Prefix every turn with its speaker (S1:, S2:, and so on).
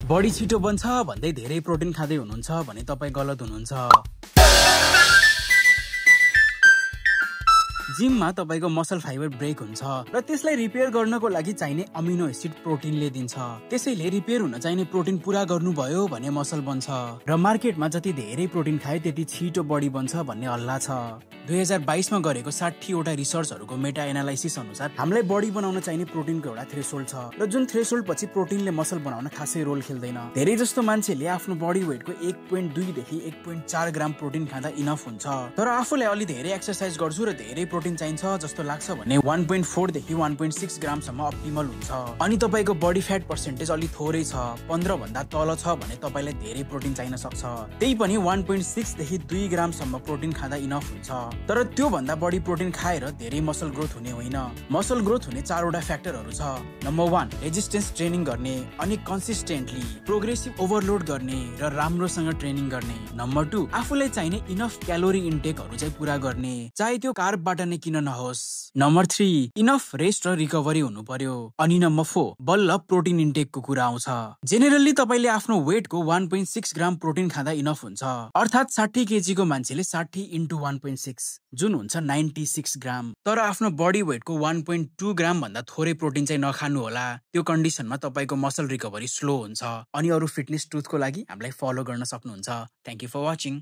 S1: Body छिटो बन्छ भन्दै धेरै प्रोटिन खाँदै हुनुहुन्छ भने तपाई गलत हुनुहुन्छ। जिममा तपाईको मसल फाइबर ब्रेक हुन्छ र त्यसलाई रिपेयर गर्नको लागि चाहिने अमिनो एसिड प्रोटिनले दिन्छ। त्यसैले रिपेयर हुन चाहिने प्रोटिन पूरा गर्नुभयो भने मसल बन्छ र मार्केटमा जति धेरै प्रोटिन खाए त्यति छिटो बडी बन्छ भन्ने हल्ला छ। 2022 मा गरेको 60 वटा रिसर्चहरुको मेटा एनालाइसिस अनुसार हामीलाई बडी बनाउन चाहिने प्रोटिनको एउटा थ्रेशोल्ड छ र जुन थ्रेशोल्ड पछि प्रोटिनले मसल बनाउन खासै रोल खेल्दैन। धेरै जस्तो मान्छेले आफ्नो बडी वेटको 1.2 देखि 1.4 ग्राम प्रोटिन खाँदा इनफ हुन्छ, तर आफूले अलि धेरै एक्सरसाइज गर्छु र धेरै प्रोटिन चाहिन्छ जस्तो लाग्छ भने 1.4 देखि 1.6 ग्राम सम्म अप्टिमल हुन्छ। अनि तपाईको बडी फ्याट पर्सेन्टेज अलि थोरै छ, 15 भन्दा तल छ भने तपाईलाई धेरै प्रोटिन चाहिन सक्छ। त्यही पनि 1.6 देखि 2 ग्राम सम्म प्रोटिन खाँदा इनफ हुन्छ। तर त्यो भन्दा बढी प्रोटिन खाएर धेरै मसल ग्रोथ हुने होइन। मसल ग्रोथ हुने 4 वटा फ्याक्टरहरु छ। नम्बर 1 रेजिस्टेन्स ट्रेनिङ गर्ने अनि कन्सिस्टेन्टली प्रोग्रेसिभ ओभरलोड गर्ने र राम्रोसँग ट्रेनिङ गर्ने। नम्बर 2 आफूलाई चाहिने इनफ क्यालोरी इन्टेकहरु चाहिँ पूरा गर्ने, चाहे त्यो कार्बबाट नै किन नहोस्। नम्बर 3 इनफ रेस्ट र रिकभरी हुनु पर्यो। अनि नम्बर 4 बल्ल प्रोटिन इन्टेकको कुरा आउँछ। जेनेरली तपाईले आफ्नो वेटको 1.6 ग्राम प्रोटिन खाँदा इनफ हुन्छ, अर्थात 60 केजी को मान्छेले 60 × 1.6 जुन हुन्छ 96 ग्राम। तर आफ्नो बडी वेटको 1.2 ग्राम भन्दा थोरै प्रोटिन चाहिँ नखानु होला। त्यो कन्डिसनमा तपाईको मसल रिकभरी स्लो हुन्छ। अनि अरु फिटनेस ट्रुथको लागि हामीलाई फलो गर्न सक्नुहुन्छ। Thank you for watching.